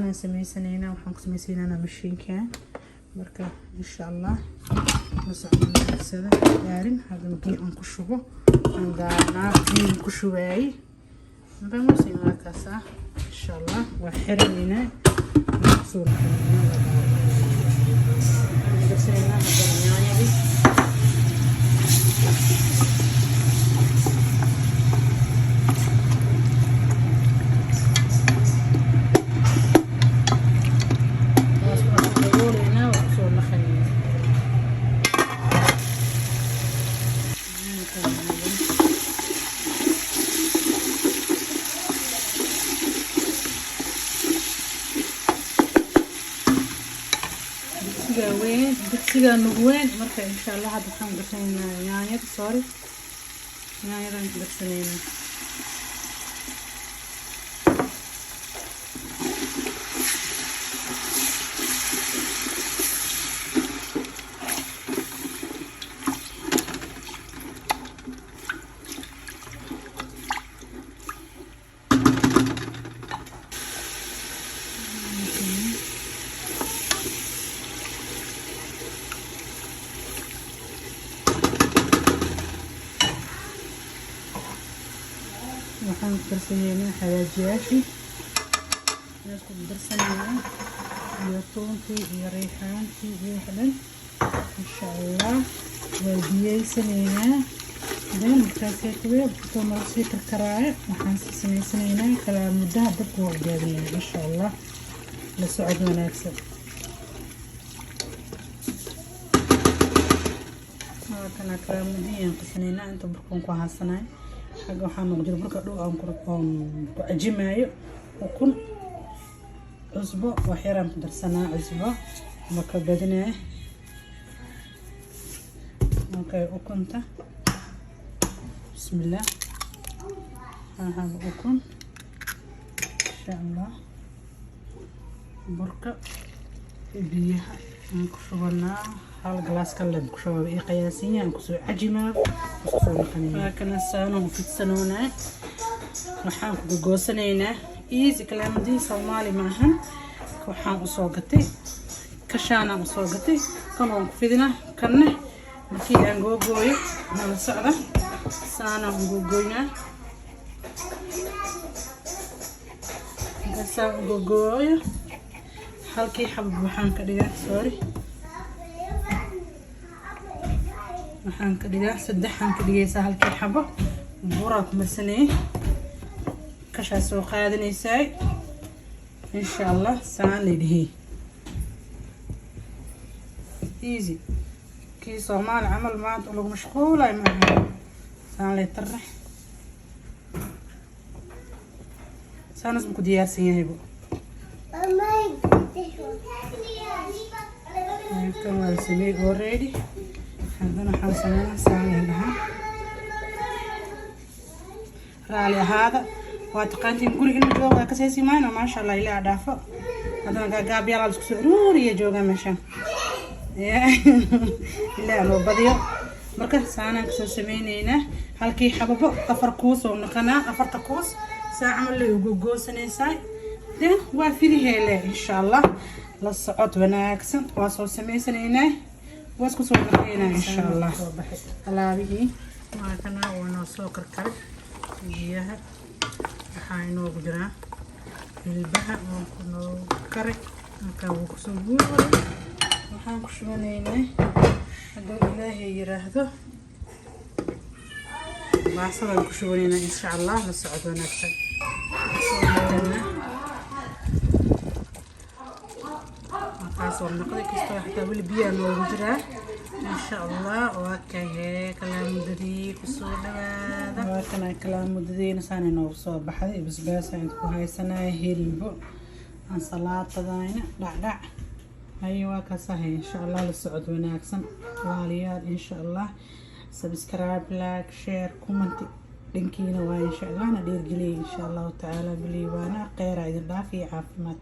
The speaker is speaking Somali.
Saanaan samaysanaynaa, waxaan ku samaysanaynaa mashiinkan. Marka insha Allah la socdo wanaagsada gaarin. Hadda biyo aan ku shubo, aan daarnaa, biyo ku shubaayay bamusin. Waa kaas ah, insha Allah waa xiranaynaa, kusoo noqonaynaa, waa daaranaynaa, darsanaynaa haddana yaanyadii. Waa isku dabooleynaa, waa kusoo naqanaynaa. Digsigaa weyn, digsigaa nugu weyn. Marka insha Allah hadda waxaan darsanaynaa yaanyada, sorry, yaanyadan darsanaynaa. Waxaan ku darsanaynaa xawaajiyaashii, isku darsanaynaa, iyo tuuntii iyo rayxaantii iyo wax dhan. Insha Allah waa biyeysanaynaa. Then markaasay intuu noo sii karkaraayo, waxaan sii samaysanaynaa kala muddaha. Dabka waa gaabinaynaa, insha Allah. La socod wanaagsan. Waa kana, kala muddihii qasanaynaa. Inta burkan ku haasanaay, xagga waxaa noogu jira burka dhow aan ku cajimaayo. Ukun, cusbo wax yaraan ku darsanaa, cusbo ma ka badinaya. Okay, ukunta, bismillah, waxaa ukun, insha Allah. Burka biyaha aan ku shubanaa, hal galaas kale ku shubaa, ii qiyaasan yahay. Aan kusoo cajimaa, kusoo naqanaya. Waa kana, saanaan fidsanoonaa, waxaan ku gogoosanaynaa. Easy, kalaamadii Soomaali ma ahan. Waxaan usoo gatay kashaanaan usoo gatay. Kan waan ku fidinaa, kanna markii aan googooyo nala socda. Saanaan u googooynaa. Markaasaan u googooyo, halkii xabab waxaan ka dhigaa, sorry, waxaan ka dhigaa saddexaan ka dhigaysaa. Halkii xabo buraa ku marsanayay, kashaa soo qaadanaysaa, insha Allah. Saan lay dhihey, easy. Kii Soomaali camal maanta lagu mashquulay maaha. Saan lay tarax, saanas ku diyaarsan yahaybo. Kan waa la sameeyey already. Haddana waxaan sameynaa, saan lay dhahaa. Raali ahaada, waa taqaantiin guriga inuu joogo, waa kasaysi mayno. Maasha Allah, ilaa dhaafo. Haddana gaagaabyaal la isku soo uruuriya joogaa meeshaan, ilaa loo badiyo. Marka saanaan kasoo sameyneynaa. Halkii xababo afar kuus oo naqanaa. Afarta kuus saa camal lay ugu goosanaysaa, then waa fidiheele, insha Allah. La socod wanaagsan. Waa soo sameysanaynaa, waa isku soo naqaynaa, insha Allah. Alaabihii waa kana, waa noo soo karkaray. Biyaha waxaa inoogu jiraa hilbaha oo noo karay. Markaa wuu kusoo guuray. Waxaan ku shubanaynaa, hadduu Ilaahay yiraahdo, baasadaan ku shubanaynaa, insha Allah. La socod wanaagsan. Markaas oo noqday kastoo xataa weli biyaa noogu jiraa, insha Allah. Waa kahee, kalaamudadii kusoo dhawaada. Waa kana, kalaamudadiina saanay noogu soo baxday. Basbaasa inta ku haysanaya, hilbo, ansalaatadayna dhacdhac. Haye, waa kaasahay, insha Allah. La socod wanaagsan, walaalayaal. Insha Allah subscribe, like, share, comment dhankiina waa, insha Allah. Na dhiirgeliya, insha Allahu tacaala. Biliibaana kheyra idin dhaaf iyo caafimaad.